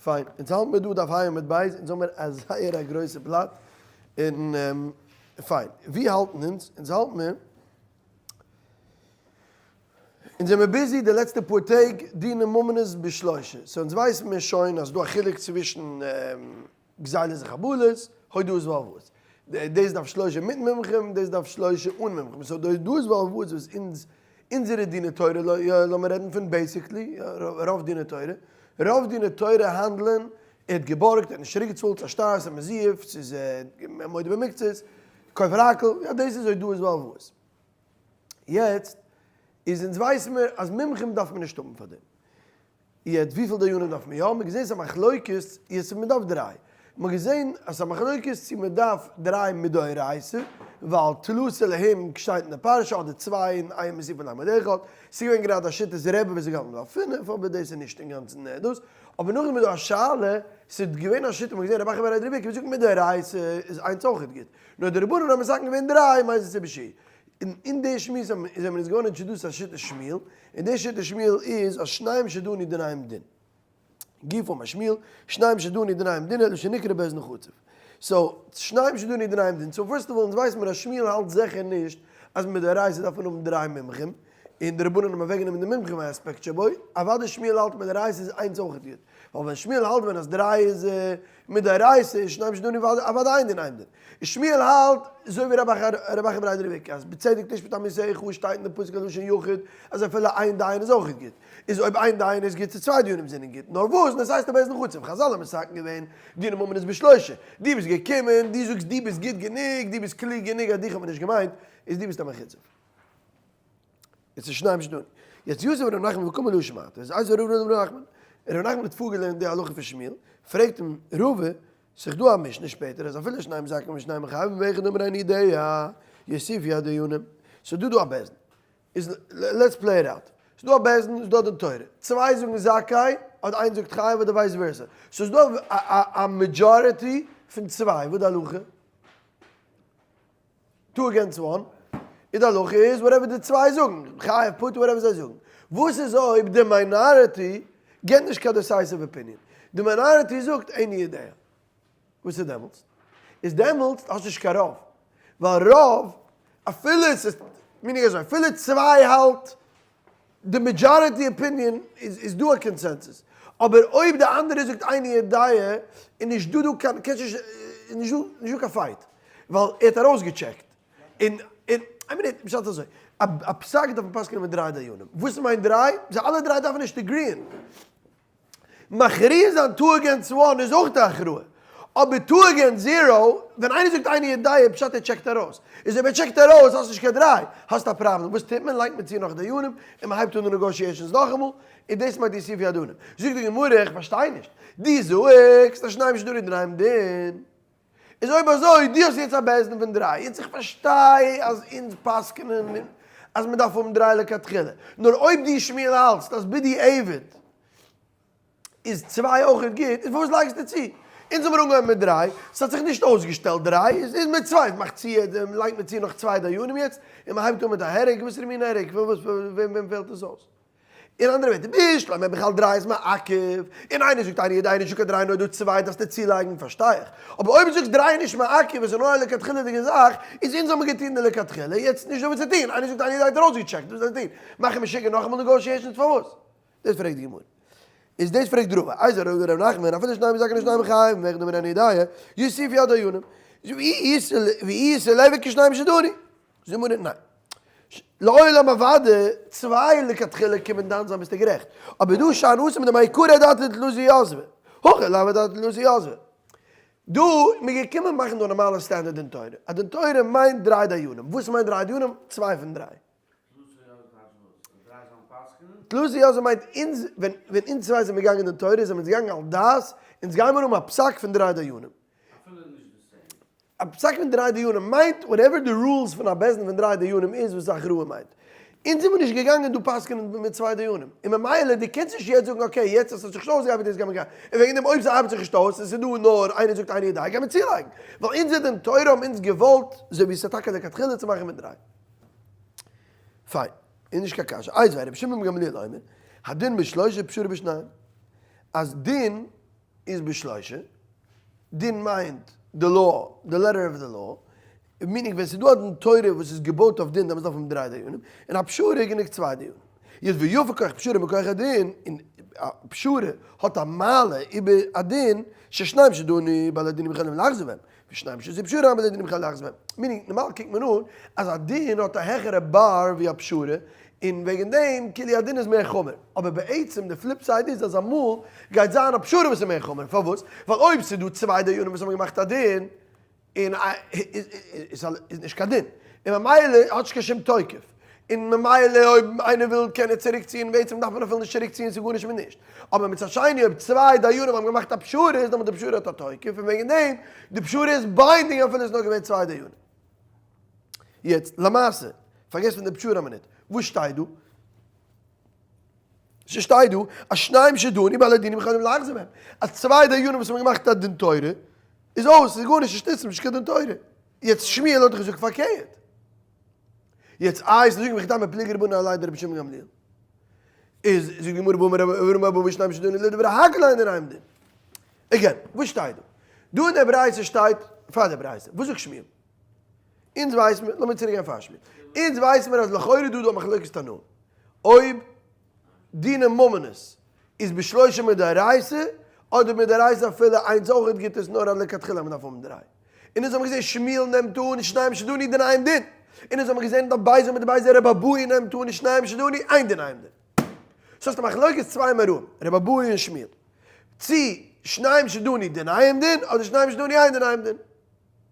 פיין, אונז האלט מיר דא דף ה' עמוד ב', אונז האמיר א זייער א גרויסע בלאט, און פיין, ווי האלטן אונז? אונז האלט מיר, אונז זעמיר busy די לעצטע פאר טעג דיני ממונות בשלושה, so אונז ווייסן מיר שוין אז ס'דא א חילוק צווישן גזילות און חבלות, הודאות והלוואות. דאס דארף שלושה מיט מומחים, דאס דארף שלושה אן מומחים. so די הודאות והלוואות וואס אונז, אונזערע דיני תורה, לאמיר רעדן פון basically, רוב דיני תורה, רוב דיני תורה האנדלען, ער האט געבארגט, ער האט נישט צוריק געצאלט, ס'איז א שטר, ס'איז מזויף, ס'איז מודה במקצת, כופר הכל, יא דאס איז הודאות והלוואות. יעצט, איז אונז ווייסן מיר אז מומחים דארף מען נישט האבן פאר דעם. יעצט וויפיל דיינים דארף מען יא? מ'האט געזען ס'איז א מחלוקת, יעצט מען דארף דריי. מ'האט געזען אז ס'איז א מחלוקת צו מען דארף דריי מדאורייתא, ווייל תלתא אלהים שטייט אין די פרשה, אדער צוויי און איין מוסיפין לעמוד אחד. ס'איז געווען גראדע א שיטת רבי וואס האט געהאלטן מ'דארף פינף, אבער דאס איז נישט אינגאנצן דאס. אבער נאכדעם איז דא א שאלה, ס'איז געווען א שיטה, מ'האט געזען רבי אחא בריה דרבי עקיבא זאגט מדאורייתא איז איינס אויכעט גוט. נאר די רבנן האבן מתקן געווען דריי, מאיזה סיבה שיהי'. און אין די שמועס זענען מיר אונז געווארן introduced א שיטת שמואל, און די שיטת שמואל איז אז שניים שדנו דיניהם דין. גופא אמר שמואל, שניים שדנו דיניהם דין אלא שנקראו בית דין חצוף. so, שניים שדנו דיניהם דין, so first of all אונז ווייסן מיר אז שמואל האלט זיכער נישט אז מדאורייתא דארף מען האבן דריי מומחים, און די רבנן האבן אוועקגענומען די מומחים אספעקט שבו, אוודאי שמואל האלט מדאורייתא איז איינס אויכעט גוט, ווייל ווען שמואל האלט ווען אז דריי איז מדאורייתא איז שניים שדנו אוודאי אין דין אין דין. און שמואל האלט אזוי ווי רבי אחא בריה דרב איקא אז בצדק תשפוט עמיתך שטייט אין די פסוק א לשון יחיד אז אפילו איין דיין איז אויכעט גוט. איז אויב איין דיין איז גוט צו צוויי דיונים זענען גוט. נאר וואס נאר ס'הייסט א בית דין חצוף. חזל האבן מתקן געווען דיני ממונות בשלושה. דו ביסט געקומען, דו זאגסט דו ביסט גוט גענוג, דו ביסט קלוג גענוג אז דיך האט מען נישט געמיינט, איז דו ביסט א מחוצף. עס איז שניים שדנו. יעצט יתיב ר' נחמן וקאמר להא שמעתא, איז איתיביה רבא לר' נחמן. ר' נחמן האט פארגעלערנט די הלכה פון שמואל, פרעגט אים רבא, ס'איז דא א משנה שפעטער אז אפילו שניים זכאין ושניים חייבין ואחד אומר איני יודע יוסיפו הדיינים. ס'איז דא דא א בית דין. איז let's play it out. ס'איז דא א בית דין, ס'איז דא דין תורה. צוויי זאגן זכאי, אדער איינס זאגט חייב אדער vice versa. ס'איז דא א majority פון צוויי, וואס איז די הלכה? two against one, איז די הלכה איז whatever די צוויי זאגן, חייב פטור whatever זיי זאגן. וואס איז אויב די minority געבט נישט קיין decisive opinion? די minority זאגט איני יודע. וואס איז דעמאלטס? איז דעמאלטס האסטו נישט קיין רוב. ווייל רוב, אפילו עס איז, meaning אזוי, אפילו צוויי האלט די majority opinion איז דא א consensus, אבער אויב די אנדערע זאגט איני יודע איז נישט דא דא קיין, קענסט נישט, איז נישט דא, נישט דא קיין fight, ווייל ער האט ארויסגעטשעקט, און, און, איין מינוט, פשט אזוי, א פסק דארף מען פסק'נען מיט דריי דיינים, וואס מיינט דריי? זיי אלע דריי דארפן נישט agree ען. מכריע זיין two against one איז אויך די הכרעה. אבער two against zero, ווען איינער זאגט איני יודע פשט ער טשעקט ארויס. איז אויב ער טשעקט ארויס האסט נישט קיין דריי, האסט א פראבלעם. וואס טוט מען? לייגט מען צו נאך דיינים און מען הייבט אן די negotiations נאכאמאל, און דאס מיינט יוסיפו הדיינים. זאגט די גמרא, איך פארשטיי נישט. דו זאגסט אז שניים שדנו דיניהם דין. איז אויב אזוי, דו האסט יעצט א בית דין פון דריי, יעצט איך פארשטיי אז אונז פסק'נען אז מען דארף האבן דריי לכתחילה, נאר אויב דו שמואל האלטסט אז בדיעבד איז צוויי אויכעט גוט, איז פארוואס לייגסטו צו? אונז האמיר אנגעהויבן מיט דריי, ס'האט זיך נישט אויסגעשטעלט דריי, איז איז מיט צוויי, מאך צו, לייגט מען צו נאך צוויי דיינים יעצט, און מען הייבט אן מיט א הרג, וואסערע מין הרג, פארוואס, וועם פעלט עס אויס? אין אנדערע ווערטער, בשלמא בכלל דריי איז מעכב, און איינער זאגט איני יודע נישטא קיין דריי נאר דא צוויי דארפסטו צולייגן, פארשטיי איך. אבער אויב דו זאגסט דריי איז נישט מעכב, עס איז נאר א לכתחילה'דיגע זאך, איז אונז האבן געטון די לכתחילה, יעצט נישט דא וואס צו טון, איינער זאגט איני יודע האט ער אויסגעטשעקט, וואס זאל ער טון? מאכן משוגע נאכאמאל negotiations פארוואס? דאס פרעגט די גמרא. איז דאס פרעגט רבא, איתיביה רבא לר' נחמן, אפילו שניים זכאין ושניים חייבין, ואחד אומר איני יודע, יוסיפו הדיינים. ואי איתא ליבוק כשניים שדנו. זאגט די גמרא ניין. לעולם אוודאי, צוויי לכתחילה קומען דן זיין ביסטו גערעכט, אבער דא שאני התם דמעיקרא אדעתא דתלתא יתבי, הכא לאו אדעתא דתלתא יתבי. דא איז מען געקומען מאכן דא א נארמאלע סטענדערט דין תורה, א דין תורה מיינט דריי דיינים, וואס מיינט דריי דיינים? צוויי פון דריי. תלתא יתבי מיינט אונז, ווען אונז צוויי זענען געגאנגען דין תורה זענען אונז געגאנגען על דעת, אונז גיימער האבן א פסק פון דריי דיינים. אפילו נישט די same. א פסק פון דריי דיינים מיינט whatever די rules פון א בית דין פון דריי דיינים איז וואס הכרעה מיינט. אונז זעמיר נישט געגאנגען דא פסק'נען מיט צוויי דיינים. און ממילא דו קענסט נישט יעצט זאגן okay יעצט אז ס'האט זיך נישט אויסגעארבעט יעצט גיימיר גיין. און וועגן דעם אויב ס'ארבעט זיך נישט אויס און ס'איז דא נאר איינער זאגט איני יודע גיימיר צולייגן. ווייל אונזער דין תורה האבן אונז געוואלט אזוי ווי ס'איז טאקע לכתחילה צו מאכן מיט דריי. פיין. איז נישט קיין קשיא. איתיביה רבי שמעון בן גמליאל אומר, הדין בשלושה פשרה בשניים. אז דין. איז בשלושה, דין מיינט די law, די letter of the law, meaning ווען ס'איז דא א דין תורה וואס איז געבויט אויף דין דעמאלטס דארף מען דריי דיינים, און א פשרה איז גענוג צוויי דיינים. יעצט ויפה כח פשרה מכח הדין, און א פשרה האט א מעלה איבער א דין, ששניים שדנו בעלי דינים יכולים לחזור בהם, ושניים שעשו פשרה אין בעלי דינים יכולים לחזור בהם. meaning נארמאל קוקט מען אן אז א דין האט א העכערע באר ווי א פשרה, און וועגן דעם כאילו א דין איז מער חמור. אבער בעצם די flip side איז אז אמאל גייט זיין א פשרה וואס איז מער חמור. פארוואס? ווייל אויב ס'איז דא צוויי דיינים וואס האבן געמאכט א דין, און איז נישט קיין דין, און ממילא האט נישט קיין שום תוקף, און ממילא אויב איינער וויל קען ער צוריק ציען, בעצם דארף מען אפילו נישט צוריק ציען ס'איז גארנישט מיט נישט, אבער מצד שני אויב צוויי דיינים האבן געמאכט א פשרה איז דעמאלט די פשרה האט א תוקף, און וועגן דעם די פשרה איז binding אפילו עס איז נאר געווען צוויי דיינים. יעצט למעשה, פארגעס פון די פשרה א מינוט, וואס שטייט דא? ס'שטייט דא אז שניים שדנו בעלי דינים יכולים לחזור בהם, אז צוויי דיינים וואס האבן געמאכט א דין תורה איז אויס, ס'איז גארנישט, ס'איז שטותים, נישט קיין דין תורה. יעצט שמואל האט דאך געזאגט פארקערט. יעצט איי זאגן וכי תימא פליגי רבנן עליה דרבי שמעון גמליאל. איז זאגט די גמרא והאמר רבי אבהו שניים שדנו לדברי הכל אין דיניהם דין. again, וואס שטייט דא? דא אין דער ברייתא שטייט, פאר דער ברייתא, וואס זאגט שמואל? אונז ווייס מיר, לאמיר צוריק גיין פאר שמואל. אונז ווייס מיר אז לכאורה איז דא דא א מחלוקת תנאים. אויב דיני ממונות איז בשלושה מדאורייתא, אדער מדאורייתא אפילו איינס אויכעט גיט עס נאר א לכתחילה אז מ'דארף האבן דריי. און אונז האבן געזען שמואל נעמט אן שניים שדנו דיניהם דין. און אונז האבן געזען דף בית עמוד בית רבי אבהו נעמט אן שניים שדנו אין דיניהם דין. ס'האסט א מחלוקת צוויי אמוראים, רבי אבהו און שמואל. צי שניים שדנו דיניהם דין אדער שניים שדנו אין דיניהם דין.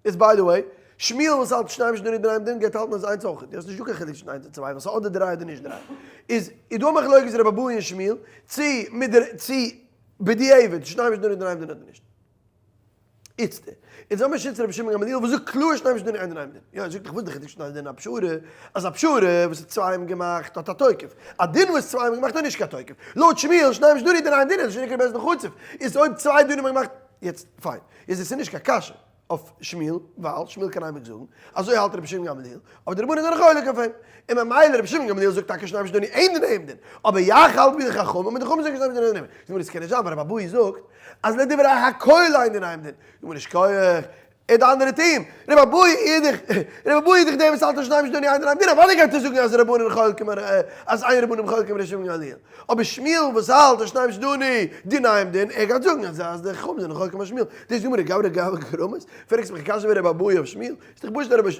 איז by the way, שמואל וואס האלט שניים שדנו דיניהם דין גייט האלטן אז איינס אויך, דו האסט נישט דא קיין חילוק צווישן איינס און צוויי ווייל ס'איז אדער דריי אדער נישט דריי. איז איז דא א מחלוקת רבי אבהו און שמואל צו מיט דער צו בדיעבד שניים שדנו דיניהם דין אדער נישט. איצטער, אונז האמיר שיטת רבי שמעון גמליאל וואס זאגט קלאר שניים שדנו אין דיניהם דין. יא ער זאגט דאך וואס די חידוש שניים דין א פשרה אז א פשרה וואס צוויי האבן געמאכט האט א תוקף, א דין וואס צוויי האבן געמאכט האט נישט קיין תוקף. לויט שמואל שניים שדנו דיניהם דין איז נישט נקרא בית דין חצוף. איז אויב צוויי דינים האבן געמאכט יעצט פיין. איז עס איז נישט קיין קשיא אויף שמואל, ווייל שמואל קען אייביג זאגן, אזוי האלט רבי שמעון גמליאל, אבער די רבנן זענען חולק אויף אים, און ממילא רבי שמעון גמליאל זאגט טאקע שניים שדנו אין דיניהם דין, אבער יאך האלט ווי די חכמים, און די חכמים זאגן שניים שדנו אין דיניהם דין. זאגט די גמרא עס קען נישט זיין ווייל רבי אבהו זאגט אז לדברי הכל אין דיניהם דין, זאגט די גמרא שכוח, איז די אנדערע טיעם, רבי אבהו איז דאך, רבי אבהו איז דאך דער וואס האלט אז שניים שדנו אין דיניהם דין, אוודאי גייט ער זאגן אז רבנן חולקים אז אין רבנן חולקים רבי שמעון גמליאל. אבער שמואל וואס האלט אז שניים שדנו דיניהם דין, ער גייט זאגן אז אז די חכמים זענען חולק על שמואל. דאס איז גמרא גברא גברא קא רמית, פרעגסט מיך קשיא ווי רבי אבהו אויף שמואל? איז דאך פשוט רבי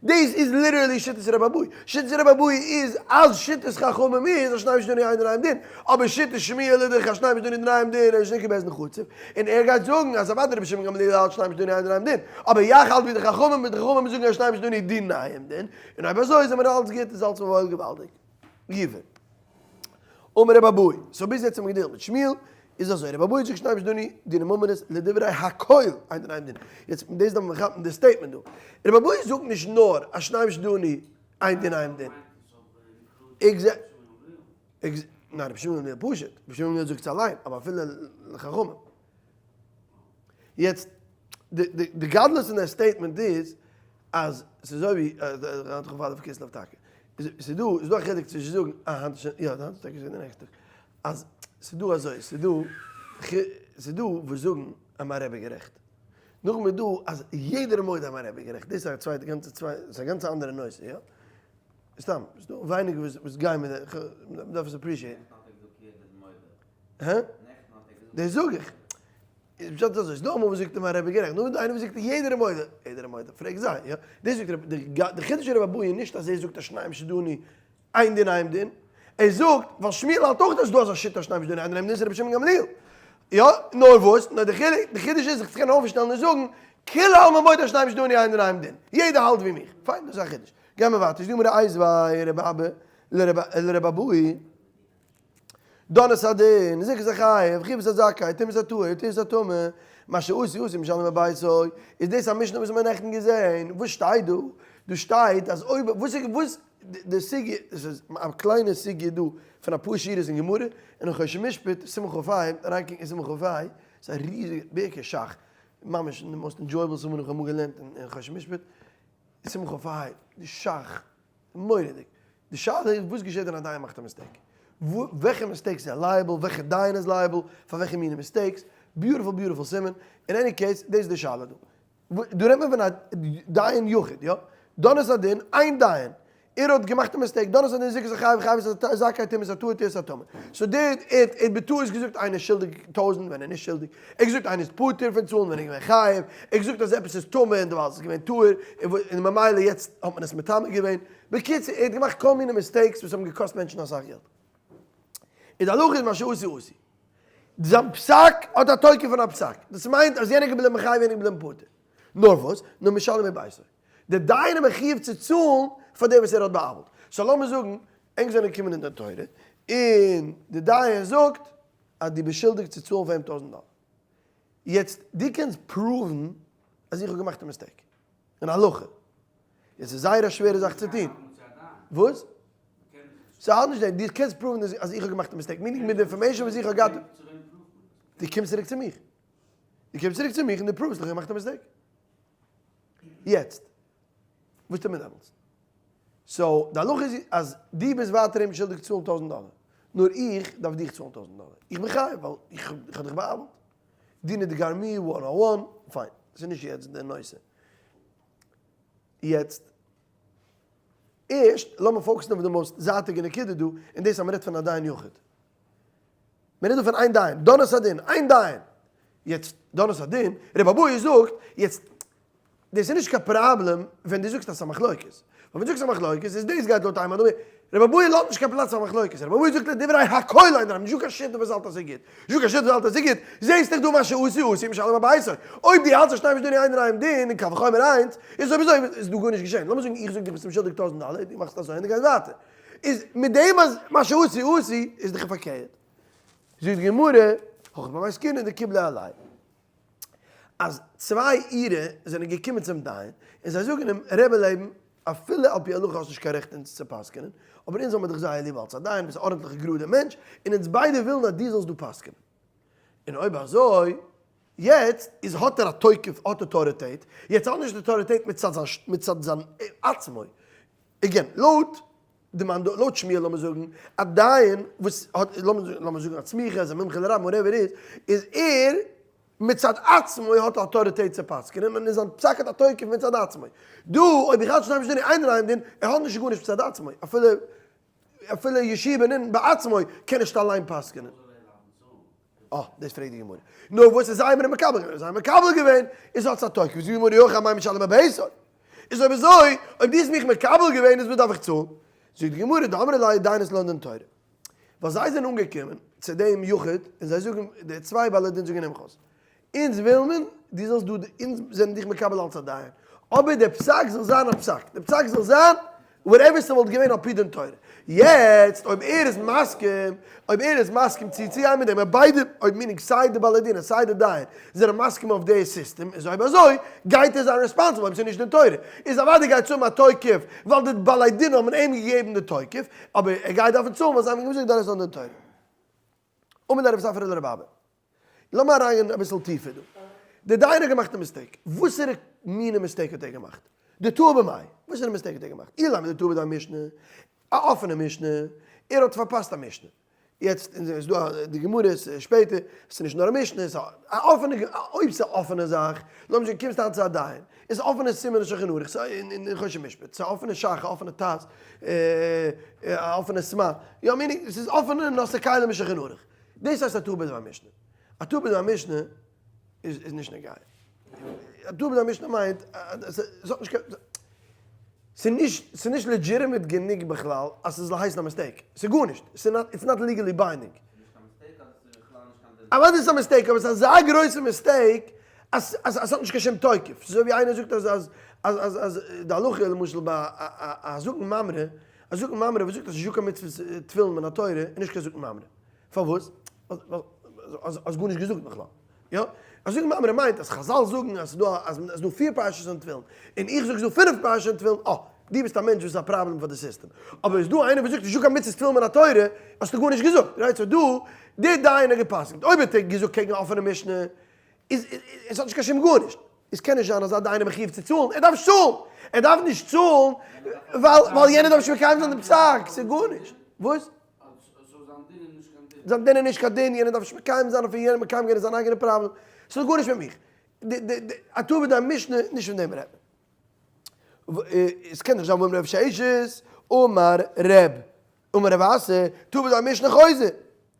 דאס איז literally שיטת רבי אבהו. שיטת רבי אבהו איז אז שיטת חכמים איז אז שניים שדנו אין דיניהם דין, אבער שיטת שמואל איז דאך אז שניים שדנו דיניהם דין איז נישט בית דין חצוף, און ער גייט זאגן אז אוודאי רבי שמעון גמליאל האלט שניים שדנו אין דיניהם דין, אבער יאך האלט ווי די חכמים און די חכמים זאגן אז שניים שדנו דיניהם דין, און אויב אזוי זעמיר אלץ גוט איז אלץ וואויל געוואלדיג. ריווער. אמר רבי אבהו, so ביז יעצט האבן מיר געדילט מיט שמואל, איז אזוי, רבי אבהו זאגט שניים שדנו דיני ממונות לדברי הכל אין דיניהם דין. יעצט דאס דארף מען כאפן די statement דא. רבי אבהו זאגט נישט נאר אז שניים שדנו אין דיניהם דין. ניין רבי שמעון גמליאל פשוט, רבי שמעון גמליאל זאגט עס אליין, אבער אפילו לחכמים. יעצט די גדלות אין דער statement איז אז ס'איז אזוי ווי היינט כ"א כסלו טאקע, ס'איז דא ס'איז דא א חילוק צווישן זאגן אה היינט איז שוין יא היינט איז טאקע שוין די נעקסטע טאג, אז ס'איז דא אזוי ס'איז דא ס'איז דא וואס זאגן אז מיין רבי איז גערעכט, נאכדעם איז דא אז יעדער איז מודה אז מיין רבי איז גערעכט, דאס איז א צווייטע גאנצע צוויי ס'איז א גאנצע אנדערע נושא יא, סתם ס'איז דא ווייניג וואס וואס גייען מיט די מ'דארף עס appreciate ן. הא? דאס זאג איך. איז פשט אזוי, ס'איז דא אמאל וואס זאגט אים א רבי גערעכט, נאכדעם איז דא איינער וואס זאגט יעדער איז מודה, יעדער איז מודה, פרעג זיי, יא? דאס זאגט רבי, די חידוש פון רבי אבהו איז נישט אז ער זאגט אז שניים שדנו אין דיניהם דין, ער זאגט ווייל שמואל האלט אויך אז ס'איז דא אזא שיטה אז שניים שדנו אין דיניהם דין, ס'איז רבי שמעון גמליאל, יא? נאר וואס? נאר די חילוק, די חידוש איז זיך צו קענען אויפשטעלן און זאגן כולי עלמא מודה אז שניים שדנו אין דיניהם דין, יעדער האלט ווי מיך, פיין דאס איז א חידוש. גיימער ווייטער, איז דא גמרא איתיביה רבי אבא לרבי אבהו. דן את הדין, זכות החייב, חיבת הזכאי, טומאת הטהור, טהרת הטמא, מה שעשו עשו משלם מביתו, איז דאס א משנה וואס מ'האט נעכטן געזען? וואס שטייט דא? דא שטייט אז אויב, וואס איז, וואס, די סוגיא, עס איז א קליינע סוגיא דא פון אפאר שורות אין גמרא, אין חושן משפט, סימן כ"ה, אריינקוקן אין סימן כ"ה, ס'איז א ריזיגע, בעיקר ש"ך, ממש די most enjoyable סימנים איך האב אמאל געלערנט אין חושן משפט, סימן כ"ה, די ש"ך. מורא'דיג. די שאלה איז וואס געשעט ווען א דיין מאכט א mistake? וועלכע mistakes איז ער liable? וועלכע דיין איז liable? פאר וועלכע מינע mistakes? Beautiful beautiful סימן, אין any case, דאס איז די שאלה דא. דא רעדט מען פון א דיין יחיד, יא? דן את הדין, איין דיין, ער האט געמאכט א mistake, דן את הדין זכות החייב חייב את הזכאי טומאת הטהור טהור את הטמא. So דער ער האט בטעות געזאגט איינער איז שולדיג טויזענט ווען ער איז נישט שולדיג, ער האט געזאגט איינער איז פטור פון צאלן ווען ער איז געווען חייב, ער האט געזאגט אז עפעס איז טמא און דערווייל איז עס געווען טהור, און ממילא יעצט האט מען עס מטמא געווען. בקיצור, ער האט געמאכט כל מיני mistakes וואס האבן געקאסט מענטשן אסאך געלט. און די הלכה איז מה שעשו עשו. זיין פסק האט א תוקף פון א פסק. דאס מיינט אז יענער געבליבן חייב יענער געבליבן פטור. נאר וואס? נאר משלם מביתו. דער דיין איז מחיוב צו צאלן פאר דעם וואס ער האט בא'עוול'ט. So לאמיר זאגן, ענק זענען געקומען אין דין תורה, און דער דיין זאגט אז דו ביסט שולדיג צו צאלן פאר אים טויזנט דאלער. יעצט, דו קענסט prove ן אז איך האב געמאכט א mistake. אין הלכה. יעצט איז זייער א שווערע זאך צו טון. וואס? ס'האט נישט דעם, דו קענסט prove ן אז איך האב געמאכט א mistake, meaning מיט די information וואס איך האב געהאט. דו קומסט צוריק צו מיך. דו קומסט צוריק צו מיך און דו prove סט איך האב געמאכט א mistake. יעצט, וואס טוט מען דעמאלטס? So, די הלכה איז אז דו ביסט ווייטער אים שולדיג צאלן טויזנט דאלער. נאר איך דארף דיך צאלן טויזנט דאלער. איך בין חייב ווייל איך האב דיך בא'עוול'ט. דינא דגרמי one o one, פיין, ס'איז נישט יעצט די נושא. יעצט, ערשט לאמיר focus ן אויף די most זייטיגע נקודה דא, און דאס אז מ'רעדט פון א דיין יחיד. מ'רעדט דא פון איין דיין, דן את הדין, איין דיין! יעצט, דן את הדין, רבי אבהו זאגט, יעצט, דאס איז נישט קיין פראבלעם ווען דו זאגסט אז ס'איז א מחלוקת. ווייל ווען דו זאגסט א מחלוקת איז דאס גייט לויט איין מאן דאמר. רבי אבהו לאזט נישט קיין פלאץ פאר מחלוקת. רבי אבהו זאגט לדברי הכל אין רב, נישטא קיין שיטה וואס האלט אז ס'איז גוט. נישטא קיין שיטה וואס האלט אז ס'איז גוט. זעהסט דאך דא מה שעשו עשו משלם מביתו. אויב דו האלטסט אז שניהם שדוני איין רעים דין און קל וחומר איינס, איז אויב אזוי איז דא גארנישט געשען. לאמיר זאגן איך זאג דיך ביסט אים שולדיג טויזנט דאלער, דו מאכסט אזוי און דו גייסט ווייטער. איז מיט דעם אז מה שעשו עשו איז דאך פארקערט. זאגט די גמרא, הכא במאי עסקינן דקיבלי עליה. אז צוויי אירע זענען געקומען צום דיין און זיי זאגן אים, רבי לעבן, אפילו על פי הלכה האסט נישט קיין רעכט אונז צו פסק'נען, אבער אונז האבן דיך זייער ליב אלס א דיין, ביסט א ארנטליכע גראדע מענטש, און אונז ביידע ווילן אז דו זאלסט דא פסק'נען. און אויב אזוי, יעצט איז האט ער א תוקף, האט אויטאריטעט, יעצט האט נישט אויטאריטעט מצד זיין מצד זיין עצמו, again, לויט די מאן לויט שמואל לאמיר זאגן, א דיין וואס האט, לאמיר זאגן א סמיכה, איז א מומחה לרב, whatever איז, איז ער מצד עצמו האט אויטאריטעט צו פסק'נען, און זיין פסק האט א תוקף מצד עצמו. דא, אויב איך האלט שניהם שדוני אין רעים דין, ער האט נישט גארנישט מצד עצמו, אפילו אפילו יהושע בן נון בעצמו קען נישט אליין פסק'נען. אה, דאס פרעגט די גמרא. נו, וואס איז זיי האבן מקבל געווען? זיי האבן מקבל געווען, איז האט עס א תוקף. זאגט די גמרא, יאך אמאי משלם מביתו. איז אויב אזוי, אויב דו האסט מיך מקבל געווען, איז וואס דארף איך צאלן? זאגט די גמרא, דאמרי ליה דיינות לן דין תורה. ווייל זיי זענען אנגעקומען צו דעם יחיד, און זיי זאגן, די צוויי בעלי דין זאגן אים חוץ, אונז וויל מען דו זאלסט דא, אונז זענען דיך מקבל אלס א דיין, אבער דער פסק זאל זיין א פסק, דער פסק זאל זיין whatever ס'וואלט געווען על פי דין תורה. יעצט אויב ער איז מסכים, אויב ער איז מסכים צו צו גיין מיט דעם, אויב ביידע, אויב meaning סיי די בעלי דין און סיי די דיין זענען מסכים אויף די סיסטעם, איז אויב אזוי גייט ער זיין responsible אויב ס'איז נישט דין תורה. איז אוודאי גייט עס האבן א תוקף ווייל די בעלי דין האבן אים געגעבן די תוקף, אבער ער גייט דארפן צאלן ווייל זיי האבן אים געזאגט דאס איז דין תורה. אמר ליה רב ספרא לרב אבא. לאמיר אריינגיין אביסל טיפער דא. דער דיין האט געמאכט א mistake. וואסערע מינע mistake האט ער געמאכט? דטעה במאי. וואסערע mistake האט ער געמאכט? אילימא דטעה בדבר משנה. א אפענע משנה. ער האט פארפאסט א משנה. יעצט איז דא די גמרות שפעטער, ס'איז נישט נאר א משנה, ס'איז א אפענע, אויב ס'איז א אפענע זאך, לאמיר זאגן קומסט היינט צו א דיין, איז אפענע סימן אין שולחן ערוך, אין חושן משפט, ס'איז א אפענע ש"ך, א אפענע ט"ז, א אפענע סמ"ע, יא meaning ס'איז אפענע נושא כלים אין שולחן ערוך. דאס הייסט א טעה בדבר משנה. א טעה בדבר משנה איז נישט נוגע. א טעה בדבר משנה מיינט אז עס האט נישט קיין, ס'איז נישט, ס'איז נישט legitimate גענוג בכלל אז ס'זאל הייסן א mistake. ס'איז גארנישט. ס'איז not, it's not legally binding. אוודאי איז עס א mistake, אבער ס'איז אזא גרויסע mistake אז אז ס'האט נישט קיין שום תוקף. ס'איז אזוי ווי איינער זאגט אז אז אז אז די הלכה למשל ביי א זקן ממרא, א זקן ממרא וואס זאגט אז ס'נישטא קיין מצוות תפילין מן התורה איז נישט קיין זקן ממרא. פארוואס? האסט גארנישט געזאגט בכלל. יא? א זקן ממרא מיינט אז חזל זאגן אז ס'דא אז ס'דא פיר פרשות אין תפילין, און איך זאג ס'דא פינף פרשות אין תפילין, אה, דו ביסט א מענטש וואס איז א פראבלעם פאר די סיסטעם. אבער איז דא איינער וואס זאגט נישטא קיין מצוות תפילין מן התורה, האסטו גארנישט געזאגט. Right? So דא, דער דיין האט גע'פסק'נט. אויב האט ער געזאגט קעגן א אפענע משנה, איז עס האט נישט קיין שום גארנישט. עס קען נישט זיין אז א דיין איז מחיוב צו צאלן, ער דארף נישט צאלן! ער דארף נישט צאלן ווייל ווייל יענער דארף נישט מקיים זיין דעם פסק, ס'איז גארנישט. וואס? So זיין דין איז נישט קיין דין. זיין דין איז נישט קיין דין, יענער דארף נישט מקיים זיין אויף יענעם, מקיים געווען איז זיין אייגענע פראבלעם, ס'האט גארנישט מיט מיך. א טעות בדבר משנה, נישט פון דעם רעדט מען. עס קען נישט זיין ואמר רב ששת, אמר רב, אמר רב אסי, טעות בדבר משנה חוזר.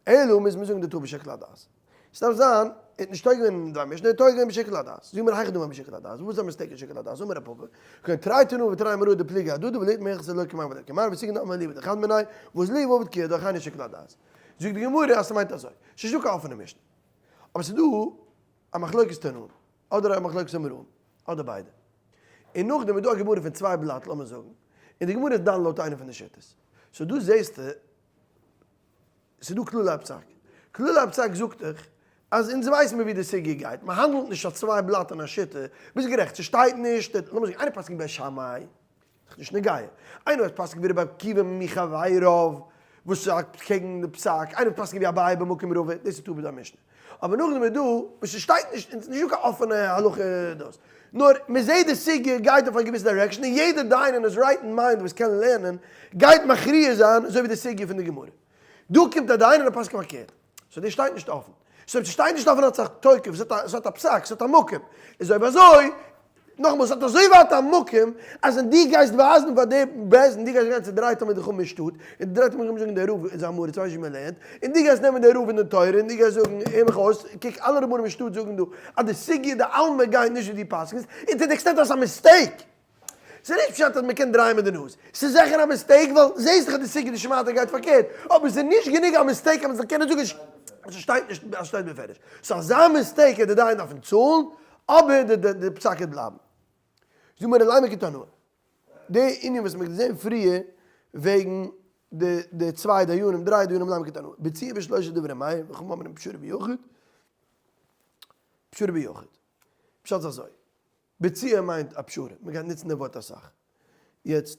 אלא מוז מען זאגן די טעות בשיקול הדעת. ס'דארף זיין, ער האט נישט טועה געווען אין דבר משנה, ער האט טועה געווען בשיקול הדעת. זאג מיר היכי דמי בשיקול הדעת, וואס איז א mistake אין שיקול הדעת? אמר רב פפא, כגון תרי תנאי ותרי אמוראי דפליגי אהדדי ולית מהלכתא לא כמר ולא כמר וסגן דאמר ליה דחד מינייהו וואס ליה ועבד כי ידע היינו שיקול הדעת. זאגט די גמרא אז ס'מיינט אזוי, ס'נישט דא קיין אפענע משנה, אבער ס'איז דא א מחלוקת תנאים, אדער א מחלוקת אמוראים, אדער ביידע. און נאכדעם איז דא א גמרא פון צוויי בלאט לאמיר זאגן, און די גמרא איז דן לויט איינע פון די שיטות. so דא זעסטו ס'איז דא כללי הפסק. כללי הפסק זאגט דאך אז אונז ווייסן מיר ווי די סוגיא גייט, מען האנדלט נישט אויף צוויי בלאט אין א שיטה, ביסט גערעכט ס'שטייט נישט, לאמיר זאגן איינער פסק'נט בית שמאי, איז נישט נוגע, איינער וואס פסק'נט ווי רבי עקיבא מחביריו וואס איז אקעגן די פסק, איינער וואס פסק'נט ווי אביי במקום רבא, דאס איז טעות בדבר משנה. אבער נאכדעם איז דא וואס ס'שטייט נישט, און ס'איז נישטא קיין אפענע הלכה דאס, נאר מ'זעט די סוגיא גייט אויף א געוויסע direction און יעדער דיין אין his right mind וואס קען לערנען גייט מכריע זיין אזוי ווי די סוגיא פון די גמרא. דא קומט א דיין און ער פסק'נט פארקערט. so דאס שטייט נישט אפן. so אויב ס'שטייט נישט אפן האט עס א תוקף, ס'האט א פסק, ס'האט א מקום. איז אויב אזוי, נאכאמאל, ס'האט אזוי ווייט א מקום, אז ווען דו גייסט ווייזן פאר די בית דין, דו גייסט גיין צו דריי תלמידי חכמים אין שטאט, און די דריי תלמידי חכמים זאגן דער רב איז א עם הארץ, ווייסט נישט ווי מען לערנט, און דו גייסט נעמען דער רב אין די תורה, און דו גייסט זאגן, הער מיך אויס, קוק אלע רבנים אין שטאט זאגן דא, אז די סוגיא דעלמא גייט נישט ווי דו פסק'נסט, און to the extent אז ס'איז א mistake. ס'איז נישט פשט אז מ'קען דרייען מיט די נאז. ס'איז זיכער א mistake ווייל זעהסט דאך אז די סוגיא דשמעתא גייט פארקערט. אבער ס'איז נישט גענוג א mistake אז מ'זאל קענען זאגן אז ס'שטייט נישט אז ס'שטייט בפירוש. so אזא mistake וועט די דיין דארפן צאלן, אבער די פסק וועט בלייבן. זאג מיר לימא כתנאי. די ענין וואס מ'האט געזעהן פריער וועגן די די צוויי דיינים, דריי דיינים לימא כתנאי. ביצוע בשלושה דברי מאיר וחכמים אומרים פשרה ביחיד. פשרה ביחיד. פשט איז אזוי. ביצוע מיינט א פשרה, מען גייט נוצן די ווארט אסאך. יעצט,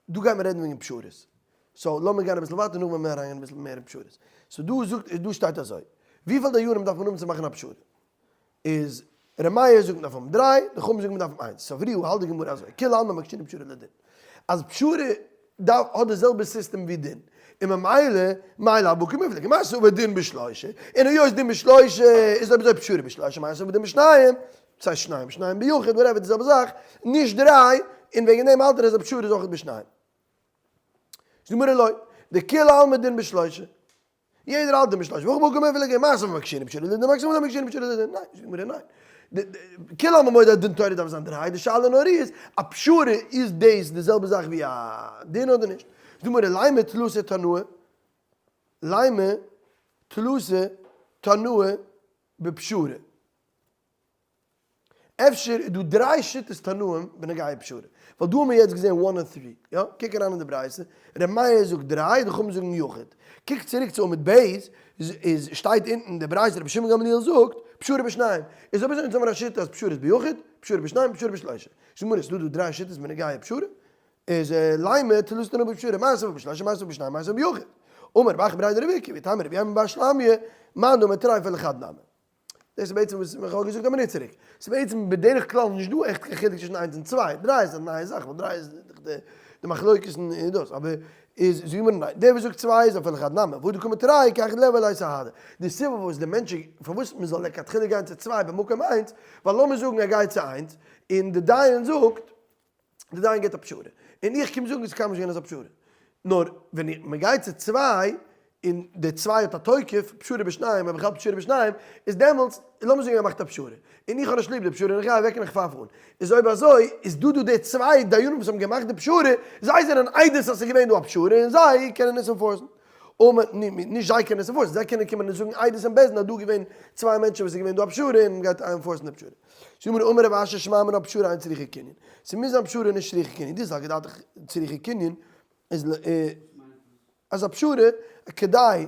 דא גייט מען רעדן וועגן פשרות. so לאמיר גיין אביסל ווייטער נאכדעם וועלן מיר אריינגיין אביסל מער אין פשרות. so דא זאגט, דא שטייט אזוי, וויפיל דיינים דארף מען האבן צו מאכן א פשרה? איז ר' מאיר זאגט מען דארף האבן דריי, די חכמים זאגן מען דארף האבן איינס. סברוה האלט די גמרא אזוי, כולי עלמא מקשינן פשרה לדין. אז פשרה דארף האט די זעלבע סיסטעם ווי דין, און ממילא מאי לאו בהא קמיפלגי, מר סבר דין בשלושה, און היות דין בשלושה איז אויב אזוי פשרה בשלושה, מר סבר דין בשניים, ס'הייסט שניים שניים ביחיד, whatever די זעלבע זאך, נישט דריי, און וועגן דעם האלט ער אז א פשרה איז אויך בשניים. זאגט די גמרא לא, דכולי עלמא דין בשלושה. יעדער האלט דין בשלושה, והכא בהא קמיפלגי, מר סבר מקשינן פשרה לדין, מר סבר מקשינן פשרה לדין, ניין, זאגט די גמרא ניין. כולי עלמא מודה אז דין תורה דארף זיין דריי, די שאלה נאר איז, א פשרה איז דאס די זעלבע זאך ווי א דין אדער נישט? זאגט די גמרא לימא תלתא תנאי, לימא תלתא תנאי בפשרה. אפשר איז דא דריי שיטות תנאים בנוגע פשרה, ווייל דא האבן מיר יעצט געזען one און three, יא? קוק אריין אין די ברייתא, ר' מאיר זאגט דריי, די חכמים זאגן יחיד. קוק צוריק צו עמוד ב', איז שטייט אונטן די ברייתא רבי שמעון גמליאל זאגט, פשרה בשניים. איז אויב אזוי אונז האבן מיר א שיטה אז פשרה איז ביחיד, פשרה בשניים, פשרה בשלושה. זאגט גמרא, ס'דא דא דריי שיטות בנוגע פשרה? איז לימא תלתא תנאי בפשרה, מר סבר בשלושה, מר סבר בשניים, מר סבר ביחיד. אמר רב אחא בריה דרב איקא, ואיתימא רבי אמי בר שלמיא, מאן דאמר תרי אפילו חד נמי. דאס איז בעצם וואס איך האב געזאגט א מינוט צוריק. ס'איז בעצם בדרך כלל נישט דא עכט קיין חילוק צווישן איינס און צוויי. דריי איז א נייע זאך, ווייל דריי איז דאך די די מחלוקת און דאס. אבער איז זאג מיר ניין. דער וואס זאגט צוויי איז אפילו חד נמי. והא דקאמר תרי כאחד ליהוי ליה סהדי. די סיבה פארוואס די מענטשן, פארוואס מען זאל לכתחילה גיין צו צוויי במקום איינס, ווייל לאמיר זאגן ער גייט צו איינס, און די דיין זאגט, די דיין געבט א פשרה, און איך קום זאגן עס איז קיינמאל נישט געווען אזא פשרה, נאר ווען מען גייט צו צוויי, און די צוויי האט א תוקף, פשרה בשניים, אויב איך האלט פשרה בשניים, איז דעמאלטס, לאמיר זאגן ער מאכט א פשרה, און איך האב נישט ליב די פשרה און איך גיי אוועק און איך פייף אן, איז אויב אזוי, איז דא דא די צוויי דיינים וואס האבן געמאכט די פשרה, זיי זענען עדות אז עס איז געווען דא א פשרה און זיי קענען עס enforce ן. נישט זיי קענען עס enforce ן, זיי קענען קומען און זאגן עדות אין בית דין אז דא איז געווען צוויי מענטשן וואס איז געווען דא א פשרה און מ'גייט enforce ן די פשרה. זאגט גמרא אמר רב אשי שמע מינה פשרה אין צריכה קנין. ס'מוז זיין פשרה נישט צריכה קנין. דאס זאגט דעתך צריכה קנין איז אז א פשרה כדי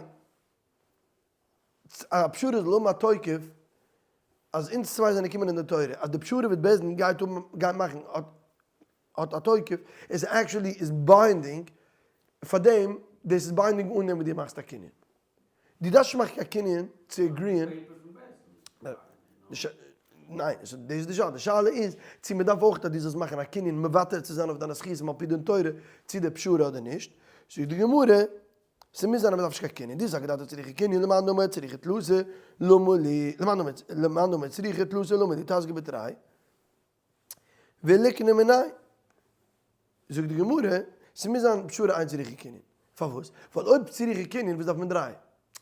א פשרה זאל האבן א תוקף אז אונז צוויי זענען געקומען אין די תורה אז די פשרה וואס בית דין גייט האבן גייט מאכן האט האט א תוקף, עס actually איז binding, פארדעם דאס איז binding אן דעם וואס דו מאכסט א קנין. דו דארפסט נישט מאכן קיין קנין צו agree ען. ניין, דאס איז די שאלה. די שאלה איז צו מען דארף אויך אז דו זאלסט מאכן א קנין מוותר צו זיין אויף דיינע זכותים על פי דין תורה, צו די פשרה אדער נישט. זאגט די גמרא, ס'מוז זיין אז מ'דארף נישט קיין קנין, דו זאגסט דארט צריכא קנין למאן דאמר צריכא תלתא למה לי, למאן דאמר צריכא תלתא למה לי תסגי בתרי וליקני מיניה. זאגט די גמרא, ס'מוז זיין פשרה אין צריכא קנין. פארוואס? ווייל אויב צריכא קנין וואס דארף מען דריי?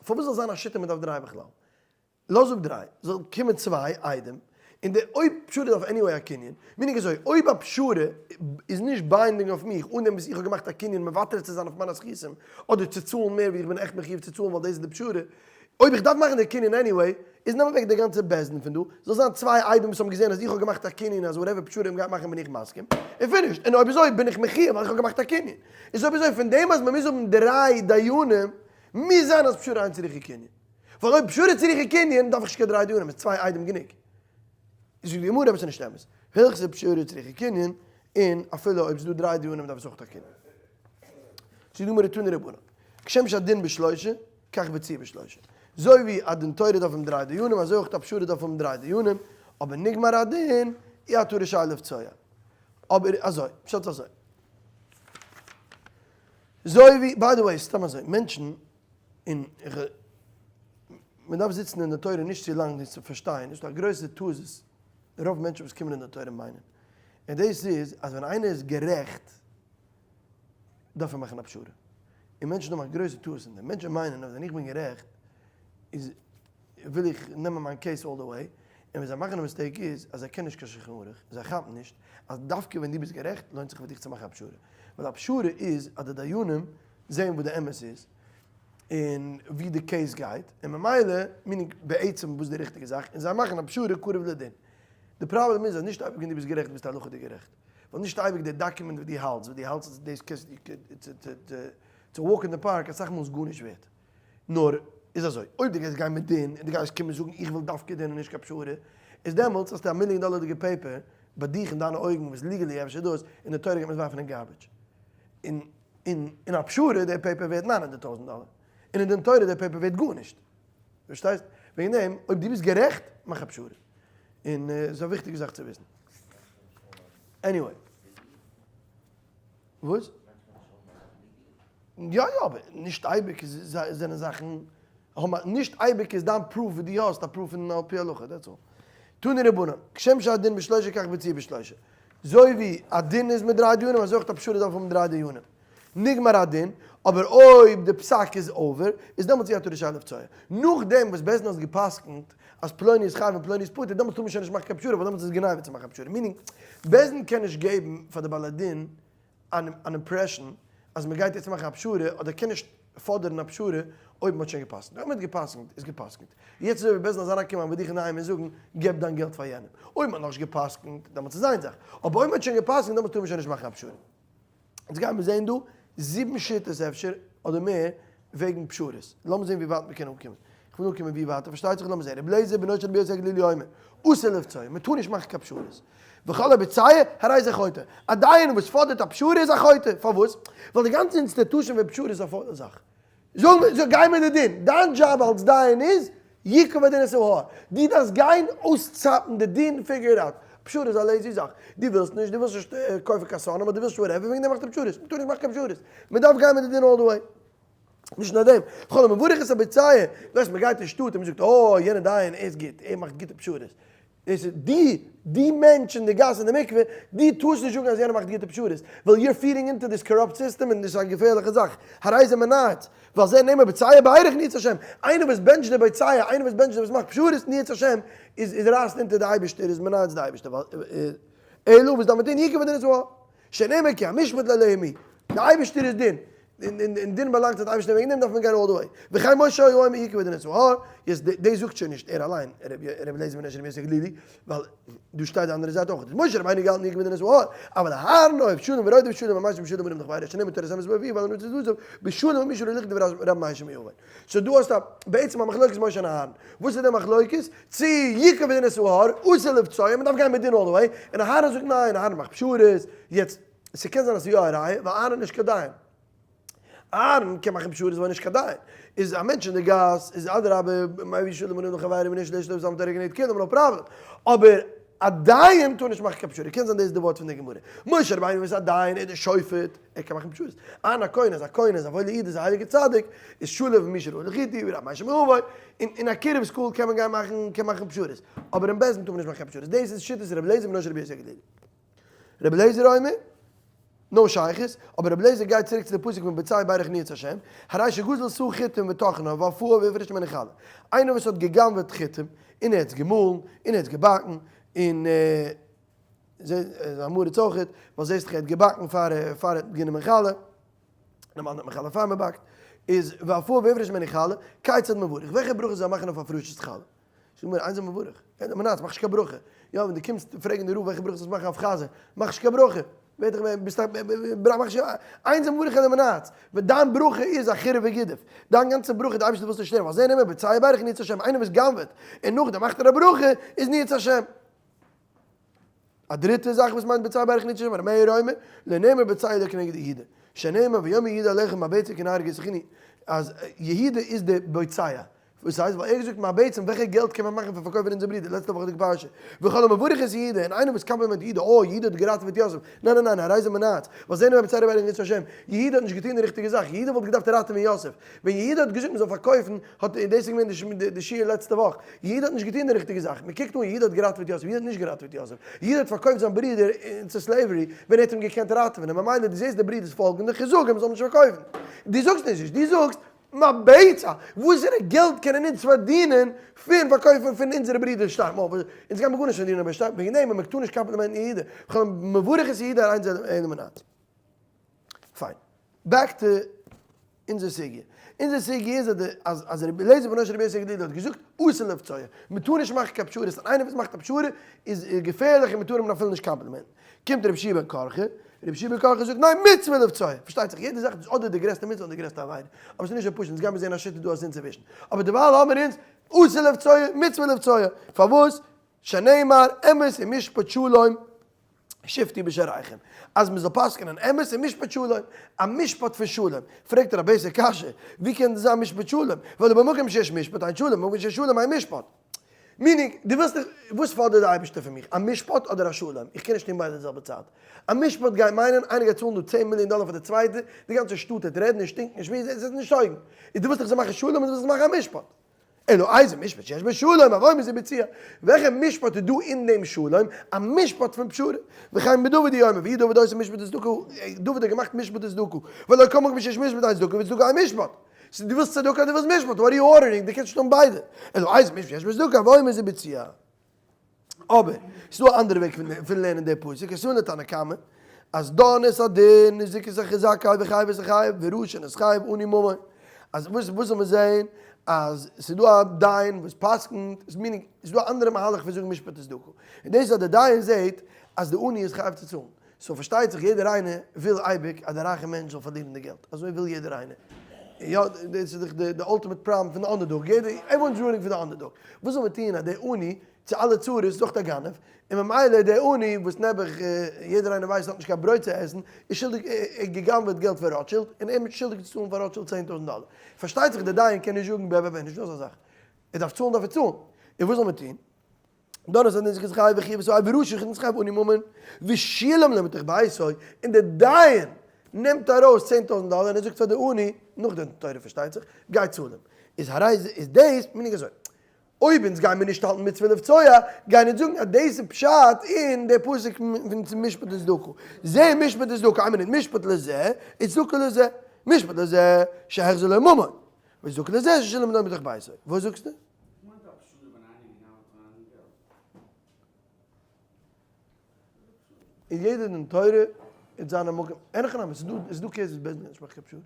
פארוואס זאל זיין א שיטה מ'דארף דריי בכלל? לאז אפ דריי, זאל קומען צוויי עדים, און די אויב פשרה דארף anyway א קנין, meaning אזוי, אויב א פשרה איז נישט binding אויף מיך אן דעם וואס איך האב געמאכט א קנין מוותר צו זיין אויף מיינע זכותים, אדער צו צאלן מער ווי איך בין עכט מחיוב צו צאלן ווייל דאס איז די פשרה, אויב איך דארף מאכן די קנין anyway, איז נעם אוועק די גאנצע בית דין פון דא, זאל זיין צוויי עדים וואס האבן געזען אז איך האב געמאכט א קנין אז whatever פשרה מ'גייט מאכן בין איך מסכים, און finished, און אויב אזוי בין איך מחיוב ווייל איך האב געמאכט א קנין. איז אויב אזוי פון דעם אז מ'מוז האבן דריי דיינים, מוז זיין אז פשרה אין צריכה קנין. ווייל אויב פשרה צריכה קנין דארף איך נישט קיין דריי דיינים, איז צוויי עדים גענוג. זאגט די גמרא אבער ס'איז נישט אמת. הלכתא פשרה צריכה קנין, און אפילו אויב ס'איז דא דריי דיינים דארף עס אויך א קנין. זאגט די גמרא תנו רבנן, כשם שהדין בשלושה, כך ביצוע בשלושה. אזוי ווי א דין תורה דארף האבן דריי דיינים, אזוי אויך א פשרה דארף האבן דריי דיינים, אבער נגמר הדין, אי אתה רשאי לבצוע. אבער אזוי, פשט אזוי. אזוי ווי, by the way, סתם אזוי, מענטשן, און איך, מען דארף זיצן אין די תורה נישט צו לאנג דאס צו פארשטיין, איז דא א גרויסע טעות וואס רוב מענטשן וואס קומען אין די תורה מיינען, און דאס איז אז ווען איינער איז גערעכט דארף ער מאכן א פשרה, און מענטשן האבן א גרויסע טעות אין דעם, מענטשן מיינען אז ווען איך בין גערעכט איז וויל איך נעמען מיין case all the way, און ווען זיי מאכן א mistake איז אז זיי קענען נישט קיין שולחן ערוך, זיי כאפן נישט אז דווקא ווען דו ביסט גערעכט לוינט זיך פאר דיך צו מאכן א פשרה, ווייל א פשרה איז אז די דיינים זעהן וואס די אמת איז און ווי די case גייט, און ממילא, meaning בעצם וואס די ריכטיגע זאך, און זיי מאכן א פשרה קרוב לדין. די פראבלעם איז אז נישט אייביג ווען דו ביסט גערעכט ביסטו הלכה'דיג גערעכט. ווייל נישט אייביג די document וואס דו האלטסט, וואס דו האלטסט אז דאס קענסטו צו walk in the park, אסאך מאל איז גארנישט ווערט. נאר איז אזוי, אויב דו גייסט גיין מיט דין און דו גייסט קומען זאגן איך וויל דווקא דין און נישט קיין פשרה, איז דעמאלטס האסטו א מיליאן דאלערדיגע paper ביי דיך אין דיינע אויגן וואס legally אפשר דאס, און די תורה גייט מען עס ווארפן אין garbage. און און אין א פשרה די paper ווערט 900,000 דאלער, און אין דין תורה די paper ווערט גארנישט. פארשטייסט? וועגן דעם אויב דו ביסט גערעכט מאך א פשרה. און עס איז א וויכטיגע זאך צו וויסן. Anyway. וואס? יא יא, אבער נישט אייביג איז זענען זאכן, נישט אייביג איז דיין proof וואס דו האסט א proof פון על פי הלכה, that's all. תנו רבנן, כשם שהדין בשלושה כך ביצוע בשלושה. אזוי ווי א דין איז מיט דריי דיונים אזוי אויך א פשרה דארף האבן דריי דיונים. נגמר הדין, אבער אויב די פסק איז over, איז דעמאלטס אי אתה רשאי לבצוע. נאכדעם וואס בית דין האט גע'פסק'נט אז פלוני איז חייב און פלוני איז פטור, דעמאלטס טאר מען שוין נישט מאכן קיין פשרה ווייל דעמאלטס איז גניבה צו מאכן א פשרה. Meaning, בית דין קען נישט געבן פאר די בעלי דין אן impression אז מען גייט יעצט מאכן א פשרה, אדער קען נישט פאדערן א פשרה אויב מען האט שוין גע'פסק'נט. אויב מען האט גע'פסק'נט איז גע'פסק'נט. יעצט אזוי ווי בית דין זאל אריינקומען ביי דיך אינדערהיים און זאגן געב דיין געלט פאר יענעם. אויב מען האט נאכנישט גע'פסק'נט דעמאלטס איז איין זאך, אבער אויב מען האט שוין גע'פסק'נט דעמאלטס טאר מען שוין נישט מאכן א פשרה. יעצט גייען מיר זעהן דא זיבן שיטות אפשר אדער מער וועגן פשרות. לאמיר זעהן ווי ווייט מיר קענען אנקומען. איך וויל אנקומען ווי ווייטער פארשטייט זיך לאמיר זעהן רבי אליעזר בנו של רבי יוסי הגלילי אומר אסור לבצוע מען טאר נישט מאכן קיין פשרות. וכל הבוצע הרי זה חוטא. א דיין וואס פאדערט א פשרה איז א חוטא. פארוואס? ווייל די גאנצע institution פון פשרה איז א פוילע זאך. זאג מיר, זאג, גיי מיט די דין. דיין דזשאב אלס דיין איז, יקוב הדין את ההר. דו דארפסט גיין אויסצאפן די דין, figure it out. פשרה איז א lazy זאך. דו ווילסט נישט, דו ווילסט נישט קויפן קיין שונאים, אדער דו ווילסט whatever, וועגן דעם מאכסטו פשרות. מ'טאר נישט מאכן קיין פשרות. מ'דארף גיין מיט די דין all the way. נישט נאר דעם, כל המברך את הבוצע, ווייסט מ'גייט אין שטאט און מ'זאגט, אה, יענער דיין, ער איז גוט, ער מאכט גוטע פשרות. דאס איז די, די מענטש אין די גאס אין די מקווה, די טארסט נישט זאגן אז יענער מאכט גוטע פשרות, ווייל you're feeding into this corrupt system און דאס איז א געפערליכע זאך, הרי זה מנאץ, ועל זה נאמר בוצע ברך נאץ השם, איינער וואס בענטשט די בוצע, איינער וואס בענטשט די וואס מאכט פשרות נאץ השם, איז איז רייסט אונטער די אייבערשטער, איז מנאץ די אייבערשטער, ווייל אלא וואס דארף מען טון, יקוב הדין את ההר. שנאמר כי המשפט לאלהים הוא, די אייבערשטער איז דין, און דין באלאנגט צו די אייבערשטער וועגן דעם דארף מען גיין all the way, וכן משה היה אומר יקוב הדין את ההר, יעצט דאס זאגט שוין נישט ער אליין, רבי אליעזר בן אשר רבי יוסי הגלילי, ווייל דא שטייט די אנדערע זייט אויך, משה רבינו געהאלטן יקוב הדין את ההר, אבל אהרן אוהב שלום ורודף שלום המשיב בשלום אדם לחבירו, שנאמר תורת אמת בפיו ועל נצוץ עוזו, בשלום ומישור הולך דברי רבי מאיר שמעון. So דא האסטו בעצם א מחלוקת משה און אהרן. וואס איז די מחלוקת? צו יקוב הדין את ההר, אסור לבצוע, מ'דארף גיין מיט דין all the way, און אהרן זאגט ניין, אהרן מאכט פשרות, יעצט, ס'קען זיין אז ס'איז יא א ראיה, ווייל אהרן איז נישט קיין דיין. אהרן קען מאכן פשרות ווייל ער איז נישט קיין דיין. איז א מענטש אין די גאס, איז אדרבה, מביא שלום און נאך חברים און נישט לשלום זיין תורה כנגד כולם, no problem. אבער. א דיין טאר נישט מאכן קיין פשרה, קען זיין דאס איז די ווארט פון די גמרא, משה רבינו איז א דיין, ער איז דער שופט, ער קען מאכן פשרות, אהרן הכהן איז א כהן, איז א וואוילער איד, איז א הייליגער צדיק, איז שלו ומי שראה לחיטי, ורב מאיר שמעון און אין א קירוב school קען מען גיין מאכן, קען מאכן פשרות, אבער אין בית דין טאר מען נישט מאכן קיין פשרות, דאס איז שיטת רבי אליעזר בנו של רבי יוסי הגלילי. רבי אליעזר אומר, no שייכות, אבער רבי אליעזר גייט צוריק צו די פסוק פון בוצע ברך נאץ השם, הרי שגזל סאה חיטים וטחנה ואפאה והפריש ממנה חלה, איינער וואס האט גע'גנב'עט חיטים, און ער האט עס געמאלן, און ער האט עס געבאקן, און איז א מרץ אויכעט, ווייל זעסט דאך ער האט געבאקן פאר פאר ער האט גענומען חלה, נארמאל נעמט מען חלה פאר מען באקט, איז ואפאה והפריש ממנה חלה, כיצד מברך, וועלכע ברכה זאל ער מאכן אויף הפרשת חלה? זאג מיר איינס מברך, אין די מנאץ מאך נישט קיין ברכה, יא ווען דו קומסט פרעגן די רב וועלכע ברכה זאלסט מאכן אויף חזיר, מאך נישט קיין ברכה, ווער דיך ווען ביסט א מאך נישט איינס מברך אין די מנאץ, ווען דיין ברכה איז א חירוף וגידוף, דיין גאנצע ברכה די אייבערשטער ווילסט נישט שטערן, ווייל זה נאמר בוצע ברך נאץ השם, איינער וואס גנב'עט און נאכדעם מאכט ער א ברכה איז נאץ השם. א דריטע זאך וואס מיינט בוצע ברך נאץ השם, ר' מאיר אומר, לא נאמר בוצע אלא כנגד יהודה, שנאמר ויאמר יהודה אל אחיו מה בצע כי נהרוג את אחינו, אז יהודה איז די בוצע, וואס הייסט? ווייל ער האט געזאגט מה בעצם וועלכע געלט קען מען מאכן פון פארקויפן אונזער ברודער לעצטע וואכעדיגע פרשה וכל המברך את יהודה און איינער וואס קאמפלימענט יהודה אוי יהודה האט געראטעוועט יוסף ניין ניין ניין הרי זה מנאץ ווייל זה נאמר בוצע ברך נאץ השם יהודה האט נישט געטון די ריכטיגע זאך יהודה וואלט געדארפט ראטעווען יוסף ווען יהודה האט געזאגט מען זאל פארקויפן האט דאס איז געווען די שיעור לעצטע וואך יהודה האט נישט געטון די ריכטיגע זאך מען קוקט אן יהודה האט געראטעוועט יוסף יהודה האט נישט געראטעוועט יוסף יהודה האט פארקויפט זיין ברודער צו slavery ווען ער האט אים געקענט ראטעווען און ממילא דו זעסט די ברודערס פאלגן דיך און זאג אים זאל נישט פארקויפן דו זאגסט נישט דו זאגסט מה בצע, וואסערע געלט קענען אונז פארדינען פון פארקויפן פון אונזערע ברידער שטארבן? אוי, אונז גיימער גארנישט פארדינען אויב ער שטארבט, וועגן דעם מען טאר נישט קאמפלימענטן יהודה, כל המברך את יהודה הרי זה אינו מנאץ. פיין. back to אונזער סוגיא. אונזער סוגיא איז אז די אז אז רבי אליעזר בנו של רבי יוסי הגלילי האט געזאגט אסור לבצוע, מען טאר נישט מאכן קיין פשרות, און איינער וואס מאכט א פשרה איז געפערליך און מען טאר אים אפילו נישט קאמפלימענטן. קומט רבי יהושע בן קרחה, רבי יהושע בן קרחה זאגט ניין מצוה לבצוע, פארשטייט זיך יעדע זאך איז אדער די גרעסטע מצוה אדער די גרעסטע עבירה, אבער ס'איז נישט אזוי פשוט, אונז גיימיר זעהן א שיטה דא אז אינצווישן, אבער דערווייל האמיר אונז אסור לבצוע, מצוה לבצוע, פארוואס? שנאמר אמת ומשפט שלום שפטו בשעריכם, אז מ'זאל פסק'נען אמת און משפט שלום, א משפט פון שלום, פרעגט ער א basic קשיא, ווי קען דאס זיין משפט שלום, ווייל במקום שיש משפט אין שלום, במקום שיש שלום אין משפט. meaning, דו ווילסט איך, וואס פאדערט די אייבערשטער פון מיך? א משפט אדער א שלום? איך קען נישט טון ביידע די זעלבע צייט. א משפט גייט מיינען, איינער גייט צאלן דא צען מיליאן דאלער פאר די צווייטע, די גאנצע שטאט וועט רעדן און שטינקן און שמועסן, עס איז נישט הוגן. איז דו ווילסט איך זאל מאכן שלום אדער ווילסט איך זאל מאכן א משפט? אלא איזה משפט שיש בו שלום, הווי מזה בצוע. וועלכע משפט איז דא אין דעם שלום? א משפט פון פשרה. וכן בדוד הוא אומר, ויהי דוד עושה משפט וצדקה, דוד האט געמאכט משפט וצדקה, והלא כל מקום שיש משפט אין צדקה וצדקה אין משפט. ס'איז דו ווילסט צדקה אדער דו ווילסט משפט, what are you ordering, דו קענסט נישט האבן ביידע. אלא איזה משפט שיש בו צדקה, הווי מזה בצוע. אבער, ס'איז דא א אנדערע וועג פון לערנען די פסוק, עס איז אן תנא קמא, אז דן את הדין וזיכה את זכאי וחייב את החייב ורשע את חייב עני ממון. אז וואס וואס זאל מען זעהן אז ס'איז דא א דיין וואס פסק'נט, איז meaning, ס'איז דא א אנדערע מהלך פון זאגן משפט וצדקה. און דאס איז אז די דיין זעהט אז די עני איז חייב צו צאלן. so פארשטייט זיך יעדער איינער וויל אייביג אז די רייכע מענטש זאל פארלירן די געלט, אזוי וויל יעדער איינער, יא דאס איז דאך די ultimate פראבלעם פון די underdog, יעדער, everyone is rooting פאר די underdog, וואס זאל מען טון אז דער עני צו אלע צרות איז דאך א גנב, און ממילא דער עני וואס נעבעך יעדער איינער ווייסט האט נישט קיין ברויט צו עסן, איז שולדיג, ער האט גע'גנב'עט געלט פון רוטשילד, און ער איז שולדיג צו צאלן פאר רוטשילד 10,000 דאלער, פארשטייט זיך דער דיין קען נישט זאגן בע בע בע, נישטא אזא זאך, ער דארף צאלן דארף ער צאלן, און וואס זאל מען טון? דאן איז הנזק איז חייב וחיוב איז חייב ורשע איז חייב עני ממון ושילם לו מתוך ביתו, און דער דיין נעמט ארויס 10,000 דאלער און ער זאגט פאר די עני, נאך די תורה פארשטייט זיך, גיי צאל אים. איז הרי זה איז דאס meaning אזוי, אויב אונז גיימיר נישט האלטן מצוה לבצוע, גייען אונז זאגן אז דאס איז פשט אין די פסוק פון משפט וצדקה, זה משפט וצדקה, איין מינוט, משפט לזה, וצדקה לזה, משפט לזה שהחזיר לו ממון, וצדקה לזה ששילם לו מתוך ביתו. וואס זאגסטו? וואס מיינט א פשרה ווען איינער גנב'ט פון איינעם געלט? אין יעדע דין תורה איז זיין א מקום, אין הכי נמי, ס'איז דא, ס'איז דא cases בית דין נישט מאכט קיין פשרה,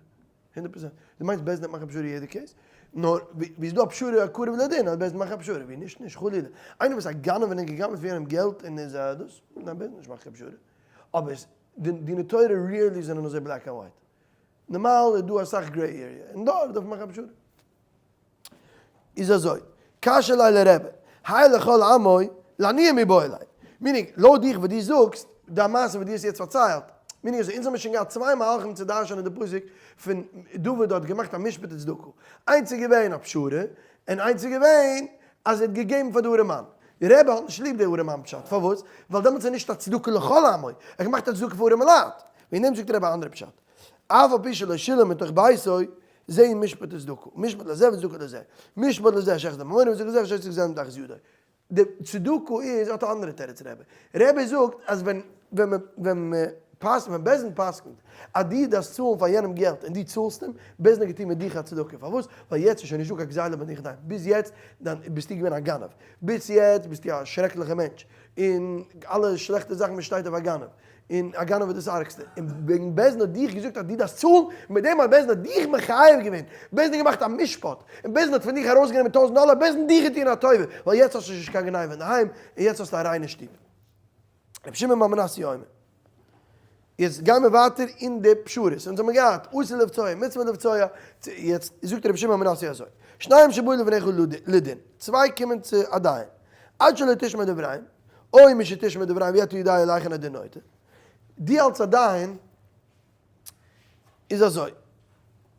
100 פראצענט, דו מיינסט בית דין מאכט א פשרה יעדע case? נאר ווי איז דא א פשרה א קרוב לדין אז בית דין מאכט א פשרה, ווי נישט נישט חלילה, איינער וואס א גנב און ער האט געגנב'ט פון יענעם געלט און איז א דאס, ניין בית דין נישט מאכט קיין פשרה, אבער דיני תורה rarely זענען אזוי black and white, נארמאל איז דא אסאך gray area, און דארט דארף מען מאכן א פשרה. איז אזוי, קשה ליה לרבי, האי לכל עמו, לעניים מיבעי ליה. meaning, לויט דיך וואס דו זאגסט, די מעשה וואס דו האסט יעצט פארציילט, meaning אזוי, אונז האבן שוין געהאט צוויי מהלכים צו דרש'ענען די פסוק פון דוד האט געמאכט א משפט וצדקה. איינס איז געווען א פשרה, און איינס איז געווען אז ער האט געגעבן פאר די ארעמאן. די רבי האט נישט ליב די ארעמאן פשט, פארוואס? ווייל דעמאלטס איז נישט א צדקה לכל עמו, ער האט געמאכט א צדקה פאר ארעמע לייט. וועגן דעם זאגט די רבי א אנדערע פשט, אף על פי שלא שילם מתוך ביתו, זהו משפט וצדקה, משפט לזה וצדקה לזה, משפט לזה שייך לממונו וצדקה לזה שייך לגזלן מתחת ידו. די צדקה איז האט א אנדערע תירוץ רבי. רבי זאגט אז ווען ווען מען ווען מען פסק'נט ווען בית דין פסק'נט אז דו דארפסט צאלן פאר יענעם געלט און דו צאלסט אים, בית דין האט געטון מיט דיך א צדקה. פארוואס? ווייל יעצט איז שוין נישטא קיין גזילה ביי דיך דיין. ביז יעצט דיין ביסטו געווען א גנב. ביז יעצט ביסטו א שרעקליכע מענטש. און אלע שלעכטע זאכן וואס שטייט אויף א גנב. און א גנב איז דאס ארגסטע, און וועגן בית דין האט דיך געזאגט אז דו דארפסט צאלן, און מיט דעם האט בית דין האט דיך מחייב געווען, בית דין האט געמאכט א משפט, און בית דין האט פון דיך ארויסגענומען 1000 דאלער, בית דין דיך געטון א טובה, ווייל יעצט האסטו נישט קיין גניבה אינדערהיים, און יעצט האסטו א ריינע שטוב. רבי שמעון בר מנסיא אומר. יעצט גייען מיר ווייטער אין די פשרות, אונז האבן געהאט אסור לבצוע, מצוה לבצוע, יעצט זאגט רבי שמעון בר מנסיא אזוי, שניים שבאו לפניך לדין, צוויי קומען צו א דיין, עד שלא תשמע דבריהם, אוי משתשמע דבריהם ואי אתה יודע להיכן הדין נוטה. דו אלס א דיין איז אזוי.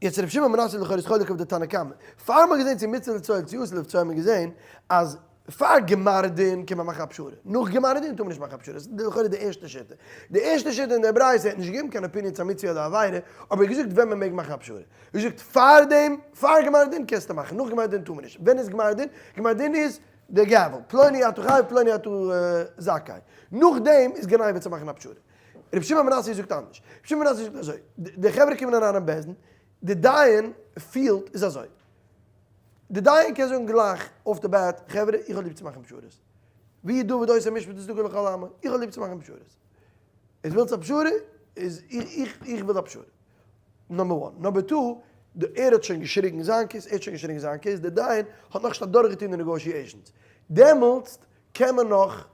יעצט רבי שמעון מנסיא לכאורה איז חולק אויף די תנא קמא. פאר מ'האט געזען צו מצוה לצוהר צו אסור לבצוע האט מען געזען אז פאר גמר דין קען מען מאכן א פשרה. נאך גמר דין טאר מען נישט מאכן א פשרה. דאס איז לכאורה די ערשטע שיטה. די ערשטע שיטה אין די ברייתא האט נישט געגעבן קיין opinion צו א מצוה אדער עבירה, אבער ער האט געזאגט ווען מען מעג מאכן א פשרה. ער האט געזאגט פארדעם, פאר גמר דין קענסטו מאכן, נאך גמר דין טאר מען נישט. ווען איז גמר דין? גמר דין איז די gavel, פלוני אתה חייב פלוני אתה זכאי. נאכדעם איז גניבה צו מאכן א פשרה. רבי שמעון מנסיא זאגט אנדערש. רבי שמעון מנסיא זאגט אזוי, די חברה קומען אריין אין בית דין, די דיין פילט איז אזוי. די דיין קען זאגן גלייך off the bat, חברה איך האב ליב צו מאכן פשרות. ווי דוד עושה משפט וצדקה לכל עמו, איך האב ליב צו מאכן פשרות. איז ווילסט א פשרה? איז איך איך וויל א פשרה. number one. number two, די ער האט שוין געשריגן זיין case, ער האט שוין געשריגן זיין case, די דיין האט נאכנישט אדורכגעטון די negotiations. דעמאלטס קען מען נאך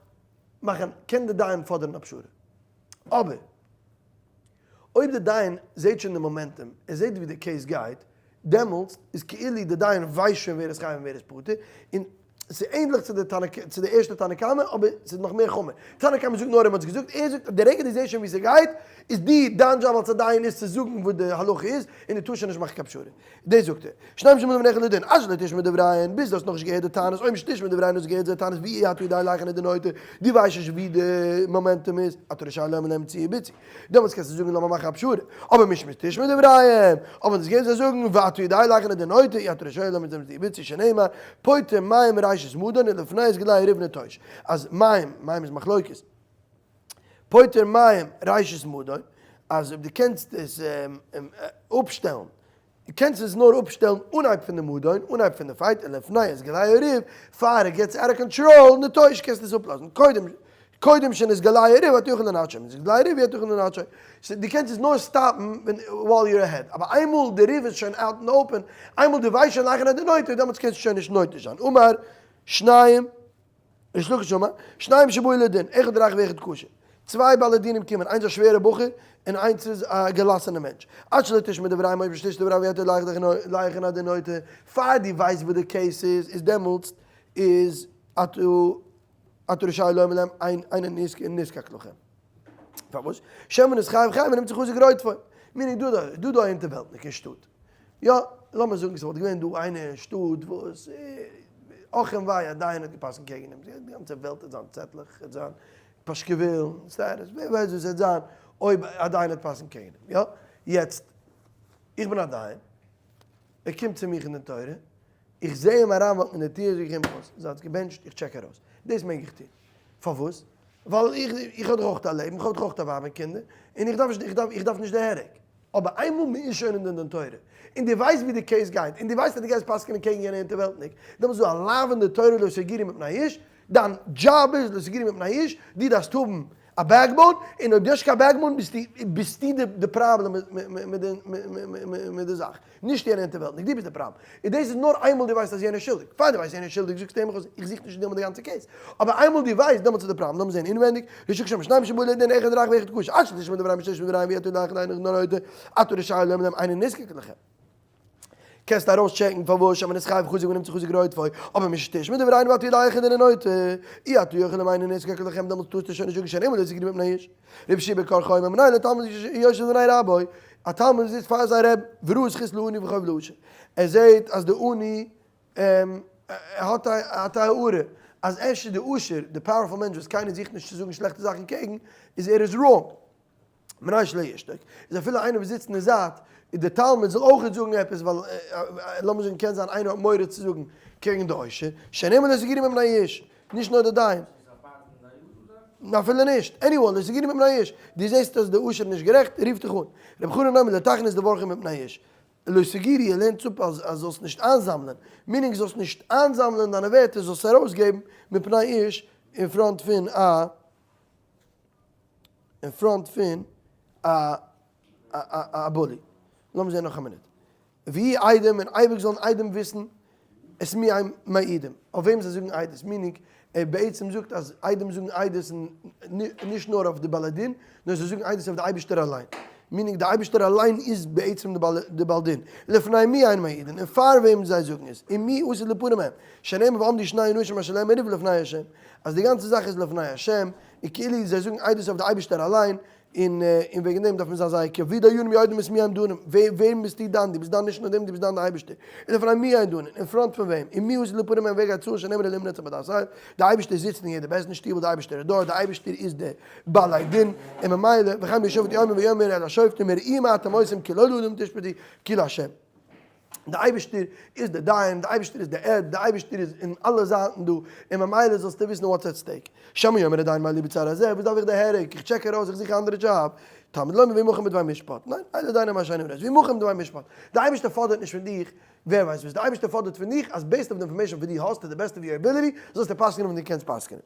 מאכן, קען די דיין פאדערן א פשרה. אבער אויב די דיין זעט שוין די momentum, ער זעט ווי די case גייט, דעמאלטס איז כאילו די דיין ווייסט שוין ווער איז חייב און ווער איז פטור, און ס'איז ענדליך צו די תנא צו די ערשטע תנא קמא אבער ס'איז נאך מער חמור. תנא קמא זאגט נאר אים האט עס געזאגט, ער זאגט אז די רגע דו זעסט שוין ווי ס'גייט, איז די דיין דזשאב אלס א דיין איז צו זאגן וואס די הלכה איז, און דו טארסט שוין נישט מאכן קיין פשרה. דאס זאגט ער. שניים שבאו לפניך לדין, עד שלא תשמע דבריהן, ביז דו האסט נאכנישט געהערט די טענות, או משתשמע דבריהן האסט געהערט זייער טענות ואי אתה יודע להיכן הדין נוטה, דו ווייסט נישט ווי די momentum איז, אתה רשאי לומר להם צאו ובצעו. דעמאלטס קענסטו זאגן לאמיר מאכן א פשרה, אבער משתשמע דבריהם, אבער דאס גייען זיי זאגן ואתה יודע להיכן הדין נוטה, אי אתה רשאי לומר להם צאו ובצעו שנאמר, פוטר מים ראשית מדון ולפני התגלע ריב נטוש, אז מים, מים איז מחלוקת, פוטר מים ראשית מדון, אז אויב דו קענסט עס אפשטעלן קענסט עס נאר אפשטעלן אנהייב פון די מדון, אנהייב פון די fight, און לפני התגלע הריב, פאר ער געט out of control, נטוש, קענסטו עס אפלאזן, קודם קודם שנתגלע הריב אתה יכול לנטשו, נתגלע הריב אי אתה יכול לנטשו, דו קענסט עס נאר סטאפן ווען while you're ahead, אבער איינמאל די ריב איז שוין out אין open, איינמאל דו ווייסט שוין להיכן הדין נוטה, דעמאלטס קענסטו שוין נישט נוטש זיין, אמר שניים. ריש לקיש אמר, שניים שבאו לדין, אחד רך ואחד קשה. צוויי בעלי דינים קומען, איינס א שווערע בחור, און איינס איז א געלאסענע מענטש. עד שלא תשמע דבריהם אויב משתשמע דבריהם ואי אתה להיכן הדין נוטה, פאר דו ווייסט וואס די case איז, איז דעמאלטס איז אתה רשאי לומר להם אינו נזקק לכם. פארוואס? שמא נתחייב חייב ונמצא חזק רודפו. meaning דא דא דא דא א אונטערוועלטניק אין שטאט. יא, לאמיר זאגן ס'וואלט געווען דא איינער אין שטאט וואס אך און וויי א דיין האט געפסקנט קעגן אים, די גאנצע וועלט וועט זיין צעטלעך, וועט זיין פאשקעווילן, status, ווער ווייסט וואס וועט זיין אויב א דיין האט פסקנט קעגן אים, יא? יעצט, איך בין א דיין, ער קומט צו מיך אין די תורה, איך זע אים אריינוואקן אין די טיר, זאג איך אים, זייטס געבענטשט, איך check ארויס. דאס מעג איך טון. פארוואס? ווייל איך איך האב דאך אויך א לעבן, איך האב דאך אויך א ווייב און קינדער, און איך דארף נישט איך דארף איך דארף נישט די headache. אבער איינמאל מען איז שוין אין די דין תורה, און דו ווייסט ווי די case גייט, און דו ווייסט אז דו גייסט פסק'נען קעגן יענע אונטערוועלטניק, דעמאלטס איז דא א לאו אין די תורה לא תגורו מפני איש, דיין דזשאב איז לא תגורו מפני איש, דו דארפסט האבן א backbone, און אויב דו האסט נישט קיין backbone ביסטו ביסטו די פראבלעם מיט די זאך, נישט יענע אונטערוועלטניק, דו ביסט די פראבלעם. און דאס איז נאר איינמאל דו ווייסט אז יענער איז שולדיג, פאר דו ווייסט יענער איז שולדיג זאגסטו אים איך זוך נישט אין דעם די גאנצע case, אבער איינמאל דו ווייסט דעמאלטס איז די פראבלעם, לאמיר זען אינווענדיג, ריש לקיש אמר שניים שבאו לדין אחד רך ואחד קשה, עד שלא תשמע דבריהם משתשמע דבריהם ואי אתה יודע להיכן הדין נוטה, אתה רשאי לומר להם אינו נזקק לכם. קענסט ארויס טשעקן פארוואס שמא נתחייב חזק ונמצא חזק רודפו, אבער משתשמע דבריהם ואתה יודע להיכן הדין נוטה, אי אתה יכול לומר אינו נזקק לכם דעמאלטס טארסטו שוין נישט זאגן שנאמר לא תגורו מפני איש. רבי יהושע בן קרחה אומר מנין לתלמיד שיושב לפני רבו, א תלמיד זיצט פאר זיין רב וראה זכות לעני וחוב לעשיר, ער זעט אז די עני האט א האט א הארה אז אפשר די עושר, די powerful מענטש וואס קיינער זוכט נישט צו זאגן שלעכטע זאכן קעגן, איז ער איז wrong. מפני שלא ישתוק, איז אפילו איינער וואס זיצט אין די זייט, איז די תלמיד זאל אויכעט זאגן עפעס, ווייל לאמיר זאגן קען זיין איינער האט מורא צו זאגן קעגן די עושר, שנאמר לא תגורו מפני איש, נישט נאר די דיין. אפילו נישט, anyone, לא תגורו מפני איש, דו זעסט אז די עושר איז נישט גערעכט, רוף דיך אן. רבי חנן אומר לא תכניס דברכם מפני איש. לא תגורו, ער לערנט אפ אז אז זאלסט נישט איינזאמלען, meaning זאלסט נישט איינזאמלען דיינע ווערטער, זאלסט ארויסגעבן מפני איש אין front פון א אין front פון א א bully. לאמיר זען נאך א מינוט. ויהיו עדים און אייביג זאלן עדים וויסן את מי הם מעידים, אויף וועם זיי זאגן עדות, meaning ער בעצם זאגט אז עדים זאגן עדות נישט נאר אויף די בעלי דין, נאר זיי זאגן עדות אויף די אייבישטער אליין, meaning די אייבישטער אליין איז בעצם די בעל דין, לפני מי הם מעידין, און פאר וועם זיי זאגן עס, און מי עתיד ליפרע מהם, שנאמר ועמדו שני אנשים אשר להם מריבה לפני השם, אז די גאנצע זאך איז לפני השם, און כאילו זיי זאגן עדות אויף די אייבישטער אליין, און און וועגן דעם דארף מען זיין זייער careful, ויהיו דיינים יודעים את מי הם דנים, וועם ביסטו דן, דו ביסט דן נישט נאר דעם, דו ביסט דן די אייבערשטער, און לפני מי הם דנין, אין front פון וועם, און מי עתיד ליפרע מהם ווער גייט צאלן שנאמר אלקים נצב בעדת אל, די אייבערשטער זיצט אין יעדע בית דין שטיבל, די אייבערשטער איז דארט, די אייבערשטער איז די בעלי דין, און ממילא, וכן בשופט יאמר ויאמר אל השופטים הראו מה אתם עושים כי לא לאדם תשפטו כי לה'. די אייבערשטער איז די דיין, די אייבערשטער איז די עד, די אייבערשטער איז אין אלע זייטן דא, און ממילא זאלסטו וויסן what's at stake. שמא יאמר הדיין מה לי בצער הזה, וואס דארף איך די headache, איך check ארויס, איך זוך א אנדערע דזשאב. תלמוד לומר ועמכם בדבר משפט, ניין, אלה דיינים מה שאני רעדט, ועמכם בדבר משפט, די אייבערשטער פאדערט נישט פון דיך, ווער ווייסט וואס, די אייבערשטער פאדערט פון דיך אז based אויף די information וואס דו האסט to the best of your ability, זאלסטו פסק'נען וואס דו קענסט פסק'נען.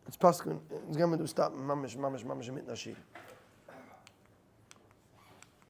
יעצט פסק'נען, אונז גיימיר דא stop ן ממש ממש ממש אינמיטן א שיעור.